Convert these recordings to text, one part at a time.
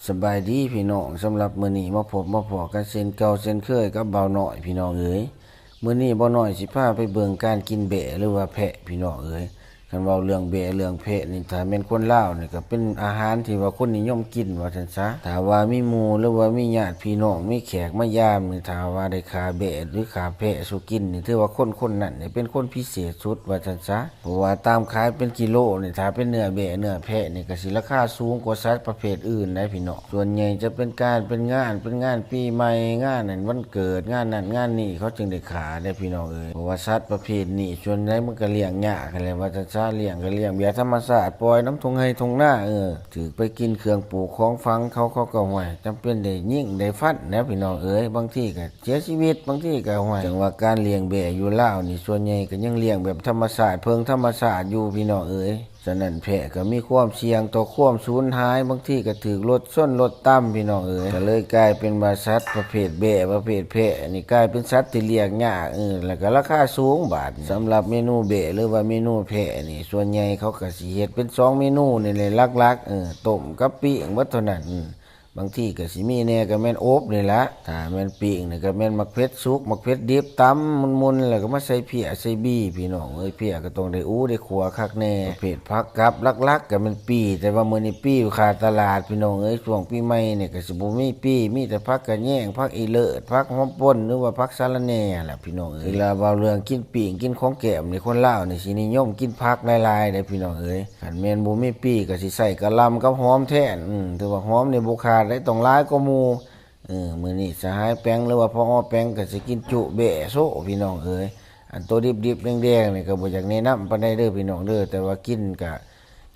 ສະບາຍດີພີ່ນ້ອງ, ສຳລັບມື້ນີ້ມາພົບມາພໍ້ກັນເຊັ່ນເກົ່າເຊັ່ນເຄີຍກັບບ່າວນ້ອຍພີ່ນ້ອງເອີຍ. ມື້ນີ້ບ່າວນ້ອຍຊິພາໄປເບິ່ງການກິນແບ້ ຫຼືວ່າແພະພີ່ນ້ອງເອີຍ. ຄັນເວົ້າເລື່ອງແບ້ເລື່ອງແພະນີ້ ຖ້າແມ່ນຄົນລາວນີ້ກໍເປັນອາຫານທີ່ວ່າຄົນນິຍົມກິນວ່າຊັ້ນຊະ. ຖ້າວ່າມີໝູ່ ຫຼືວ່າມີຍາດພີ່ນ້ອງ ມີແຂກມາຢາມນີ້ ຖ້າວ່າໄດ້ຂ້າແບ້ ຫຼືຂ້າແພະສູ່ກິນນີ້ ຖືວ່າຄົນຄົນນັ້ນນີ້ເປັນຄົນພິເສດສຸດວ່າຊັ້ນຊະ. ເພາະວ່າຕາມຂາຍເປັນກິໂລນີ້ ຖ້າເປັນເນື້ອແບ້ເນື້ອແພະນີ້ ກໍຊິລາຄາສູງກວ່າສັດປະເພດອື່ນໄດ໋ພີ່ນ້ອງ. ສ່ວນໃຫຍ່ຈະເປັນການ ເປັນງານ ເປັນງານປີໃໝ່ ງານນັ້ນວັນເກີດ ງານນັ້ນງານນີ້ ເຂົາຈຶ່ງໄດ້ຂ້າໄດ໋ພີ່ນ້ອງເອີຍ. ເພາະວ່າສັດປະເພດນີ້ ສ່ວນໃຫຍ່ມັນກໍລ້ຽງຍາກຫັ້ນແຫຼະວ່າຊັ້ນຊະ. ລ້ຽງກໍລ້ຽງແບບທຳມະຊາດ ປ່ອຍນຳທົ່ງໄຮ່ທົ່ງນາ ເອີ ຖືກໄປກິນເຄື່ອງປູກຂອງຝັງເຂົາ ເຂົາກໍ ຫ້ວຍ ຈຳເປັນໄດ້ຍິງໄດ້ຟັນແຫຼະພີ່ນ້ອງເອີຍ. ບາງທີກໍ ເສຍຊີວິດ ບາງທີກໍ ຫ້ວຍ ຈັ່ງວ່າການລ້ຽງແບ້ຢູ່ລາວນີ້ ສ່ວນໃຫຍ່ກໍຍັງລ້ຽງແບບທຳມະຊາດ ເພິ່ງທຳມະຊາດຢູ່ພີ່ນ້ອງເອີຍ. ສະນັ້ນແພະກໍມີຄວາມສ່ຽງຕໍ່ຄວາມສູນຫາຍ ບາງທີກໍຖືກລົດຊົນລົດຕຳພີ່ນ້ອງເອີຍ. ກໍເລີຍກາຍເປັນວ່າສັດປະເພດແບ້ ປະເພດແພະນີ້ ກາຍເປັນສັດທີ່ລ້ຽງຍາກ ເອີ ແລ້ວກໍລາຄາສູງບາດນີ້. ສຳລັບເມນູແບ້ ຫຼືວ່າເມນູແພະນີ້ ສ່ວນໃຫຍ່ເຂົາກໍຊິເຮັດເປັນສອງເມນູນີ້ແຫຼະຫຼັກໆ ເອີ ຕົ້ມກັບປີ້ງເບິດເທົ່ານັ້ນ ເອີ. ບາງທີກໍຊິມີແດ່ກໍແມ່ນອົບນີ້ລະ. ຖ້າແມ່ນປີ້ງນີ້ກໍແມ່ນໝາກເຜັດສຸກ ໝາກເຜັດດິບ ຕຳໝຸ່ນໆ ແລ້ວກໍມາໃສ່ເພຍໃສ່ບີພີ່ນ້ອງເອີຍ. ເພຍກໍຕ້ອງໄດ້ອູໄດ້ຂົ້ວຄັກແນ່. ປະເພດຜັກກັບຫຼັກໆກໍແມ່ນປີ ແຕ່ວ່າມື້ນີ້ປີຂາດຕະຫຼາດພີ່ນ້ອງເອີຍ. ຊ່ວງປີໃໝ່ນີ້ກໍຊິບໍ່ມີປີ ມີແຕ່ຜັກກະແຍງ ຜັກອີເລີດ ຜັກຫອມປົ່ນ ຫຼືວ່າຜັກສະລະແໜ່ຫັ້ນລະພີ່ນ້ອງເອີຍ. ເວລາເວົ້າເລື່ອງກິນປີ້ງ ກິນຂອງແກ້ມນີ້ ຄົນລາວນີ້ຊິນິຍົມກິນຜັກຫຼາຍໆເດ້ພີ່ນ້ອງເອີຍ. ຄັນແມ່ນບໍ່ມີປີ້ກໍຊິໃຊ້ກະຫຼ່ຳກັບຫອມແທນ. ອືມ ຖືວ່າຫອມນີ້ບໍ່ຂາດເດ້ ຕ້ອງຫຼາຍກວ່າໝູ່. ເອີ ມື້ນີ້ສະຫາຍແປງ ຫຼືວ່າ ພອ ແປງ ກໍຊິກິນຈຸແບ້ໂຊພີ່ນ້ອງເອີຍ. ອັນໂຕດິບໆແດງໆນີ້ກໍບໍ່ຢາກແນະນຳປານໃດເດີພີ່ນ້ອງເດີ. ແຕ່ວ່າກິນກໍ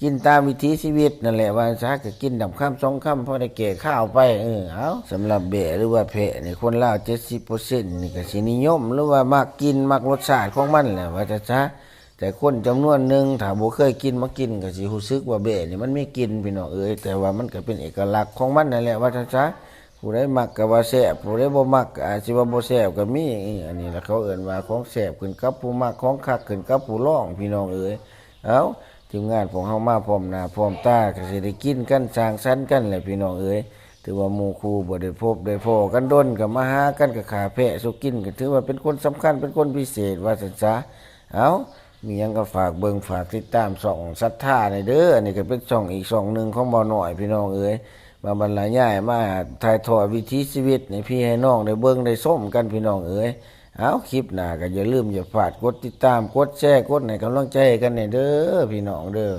ກິນຕາມວິຖີຊີວິດນັ້ນແຫຼະວ່າຊັ້ນຊະ. ກໍກິນດຳຄຳສອງຄຳ ພໍໄດ້ແກ້ຄາວໄປ. ເອີ ເອົາ ສຳລັບແບ້ ຫຼືວ່າແພະນີ້ ຄົນລາວເຈັດສິບເປີເຊັນນີ້ກໍຊິນິຍົມ ຫຼືວ່າມັກກິນ ມັກລົດຊາດຂອງມັນແຫຼະວ່າຊັ້ນຊະ. ແຕ່ຄົນຈຳນວນໜຶ່ງ ຖ້າບໍ່ເຄີຍກິນ ມາກິນກໍຊິຮູ້ສຶກວ່າແບ້ນີ້ມັນມີກິ່ນພີ່ນ້ອງເອີຍ. ແຕ່ວ່າມັນກໍເປັນເອກະລັກຂອງມັນນັ້ນແຫຼະວ່າຊັ້ນຊະ. ຜູ້ໃດມັກກໍວ່າແຊບ ຜູ້ໃດບໍ່ມັກກໍອາດຊິວ່າບໍ່ແຊບກໍມີ. ອັນນີ້ລະເຂົາເອີ້ນວ່າຂອງແຊບຂຶ້ນກັບຜູ້ມັກ ຂອງຄັກຂຶ້ນກັບຜູ້ລອງພີ່ນ້ອງເອີຍ. ເອົ້າ ທີມງານພວກເຮົາມາພ້ອມໜ້າພ້ອມຕາ ກໍຊິໄດ້ກິນກັນ ສັງສັນກັນແຫຼະພີ່ນ້ອງເອີຍ. ຖືວ່າໝູ່ຄູ່ບໍ່ໄດ້ພົບໄດ້ພໍ້ກັນດົນ ກໍມາຫາກັນ ກໍຂ້າແພະສູ່ກິນ ກໍຖືວ່າເປັນຄົນສຳຄັນ ເປັນຄົນພິເສດວ່າຊັ້ນຊະ. ເອົ້າ ມີຫຍັງກໍຝາກເບິ່ງຝາກຕິດຕາມຊ່ອງສັດທາແດ່ເດີ. ອັນນີ້ກໍເປັນຊ່ອງອີກຊ່ອງໜຶ່ງຂອງບ່າວນ້ອຍພີ່ນ້ອງເອີຍ ມາບັນລະຍາຍ ມາຖ່າຍທອດວິຖີຊີວິດໃຫ້ພີ່ໃຫ້ນ້ອງໄດ້ເບິ່ງໄດ້ຊົມກັນພີ່ນ້ອງເອີຍ. ເອົ້າ ຄລິບໜ້າກໍຢ່າລືມຢ່າພາດ ກົດຕິດຕາມ ກົດແຊ ກົດໃຫ້ກຳລັງໃຈກັນແດ່ເດີພີ່ນ້ອງເດີ.